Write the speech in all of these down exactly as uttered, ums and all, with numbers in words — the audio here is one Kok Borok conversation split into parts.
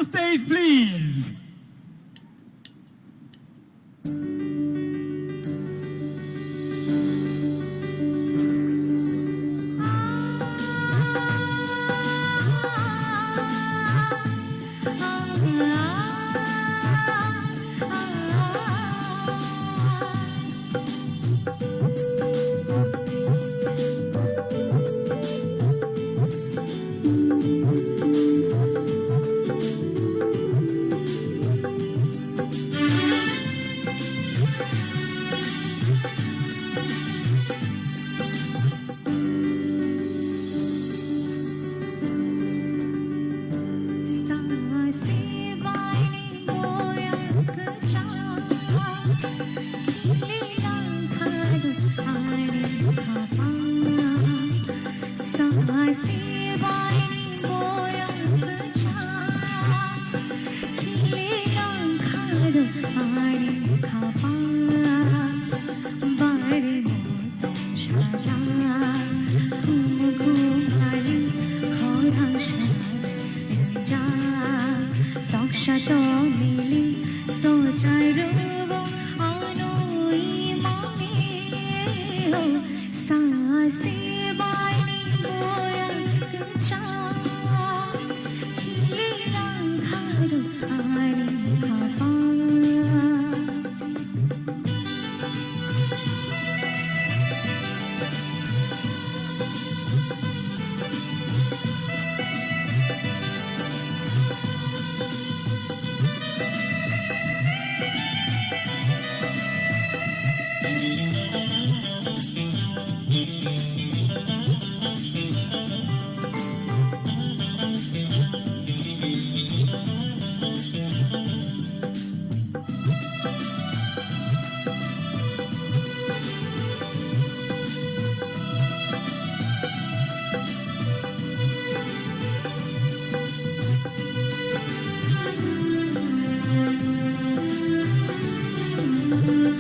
Stage, please.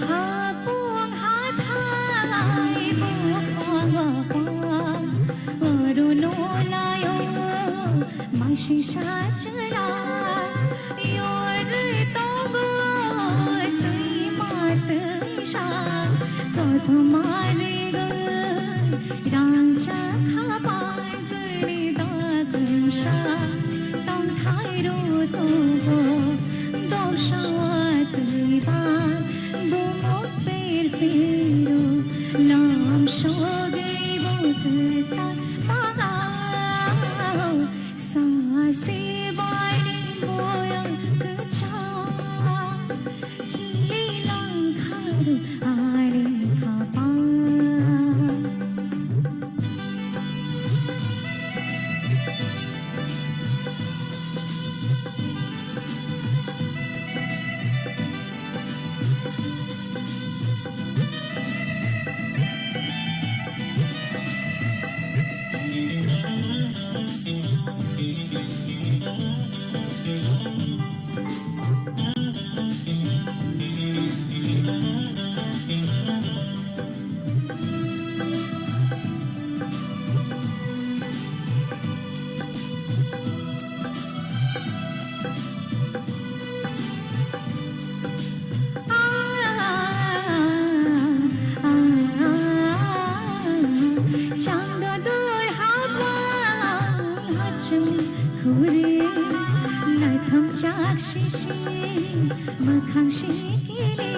Hapung hathalai buphang buphang, oro nolayo maising sachwla. Yorwi tongo twima twisa, kothoma rigwi rangchak kha pai twi da kumsa. Tongthai ro tongo dosa twiba, bumuk per piro lam sogwi bo twta mangao. Sasi baini boyang kwchang, khili langkha do ani khapang. Chando dui habang hachung khuri, naitham chak sisi, mwkhang sikili,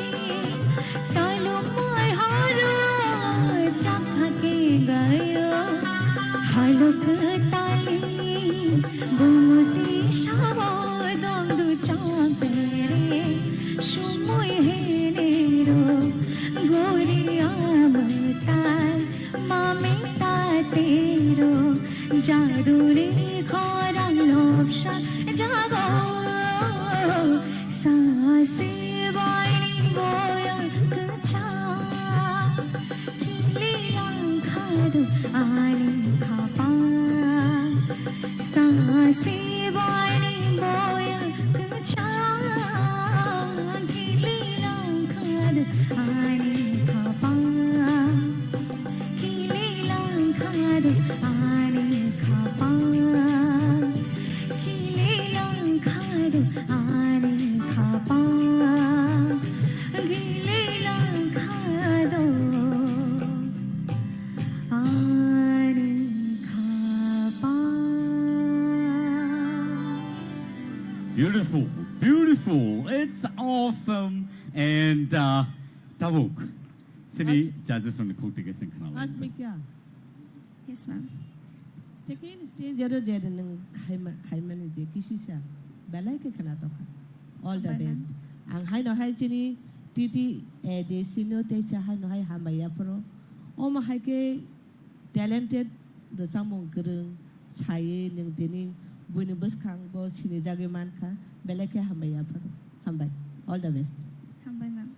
talumoi horo chakha ke gayo, halok tali. Bumuti sawo dongdu chongtere, sumui henero, gori amatai, mami tatero, jaduni khorang lobsa jago. Sasi baini boyang kwchang, khili langkha do ani khapang. Sasi baini boyang kwchang, khili langkha do ani khapang. Khili langkha do ani khapang. Khili langkha Ani khapang gilei langkha do, ani khapang. Beautiful, beautiful. It's awesome. And uh, Tabuk, sini As- judges rokni khuk tike sing khna lai. Asmika. Yes, ma'am. Second stage aro je nwng khaima, khaimani je kisisa, belai khe khna tongkha. All the Hambai, best. Ma'am. Ang haino hai chini T T A D C no teisa haino hai hambai yaphuru. Omo hai khe talented rwchapmung kwrwng sai nwng tini buini bwskango sinijagwi mankha. Belai khe hambai yaphuru. Hambai. All the best. Hambai, ma'am.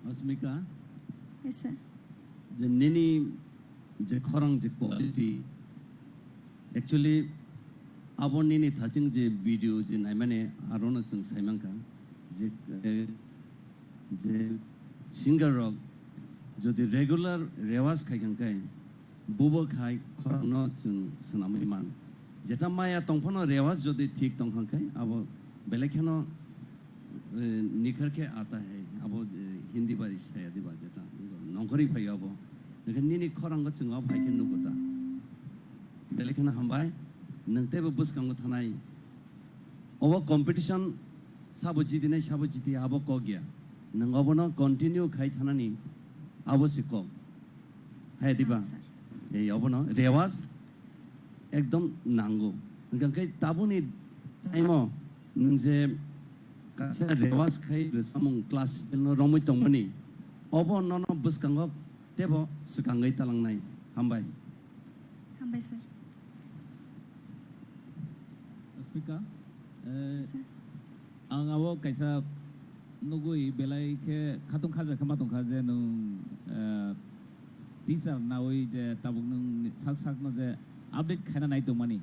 Asmika, yes, sir. Je nini je khorang je quality, actually, abo nini thaching je video je naimani arono chwng saimankha, je, eh, je singer rok jodi regular rewaj khai khan khe, bubo khai khorangno chwng swnamwi man. Jeta maya tongphano rewaj jodi thik tongkha khe, abo belai kheno Eh, nikhar khe aata hai, abo, eh, Hindi bai saya diba jeta, nongkhorwi phaio abo. Hwnkhe nini khorango chwng o phai khe nugo ta. Belai kheno hambai, nwng teibo bwskango thanai. Obo competition sabo jidinai, sabo jidi, abo kok ya. Nwng obono continue khai thanani, abo se kok. Hai diba? Ah, sir. Ei obono rewaj ekdom nango. Hwnkhe tabukni time o nwng je kaisa rewaj khai rwchapmung classical no romwi tongmani, obo nono bwskango teibo swkangwi talangnai. Hambai. Hambai, sir. Speaker, eh, sir. Ang abo kaisa nugui belai khe khatung khaja khe ma tongkha je nwng, eh, teacher naui je tabuk nwng sak sakno je update khaina nai tongmani.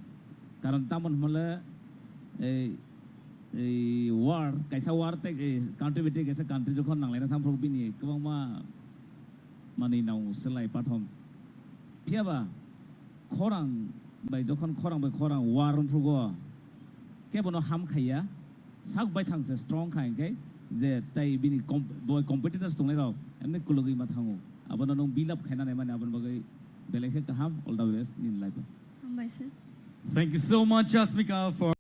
Karon tamoni hwnle ei, ei war, kaisa war tei, ei country bai tei kaisa country jokhon nanglaina thangphuru bini kwbangma manwi nang swlai pathom. Phiyaba khorang bai jokhon khorang bai khorang war wngphrugo, kebono ham khaiya, sak baithang se strong kha hinkhe je tai bini com-, bo competitors tongnai rok emni kulugwi ma thango. Abono nwng build up khaina nai mani aboni bagwi belai khe kaham, all the best nini life o. Hambai sir. Thank you so much, Asmika, for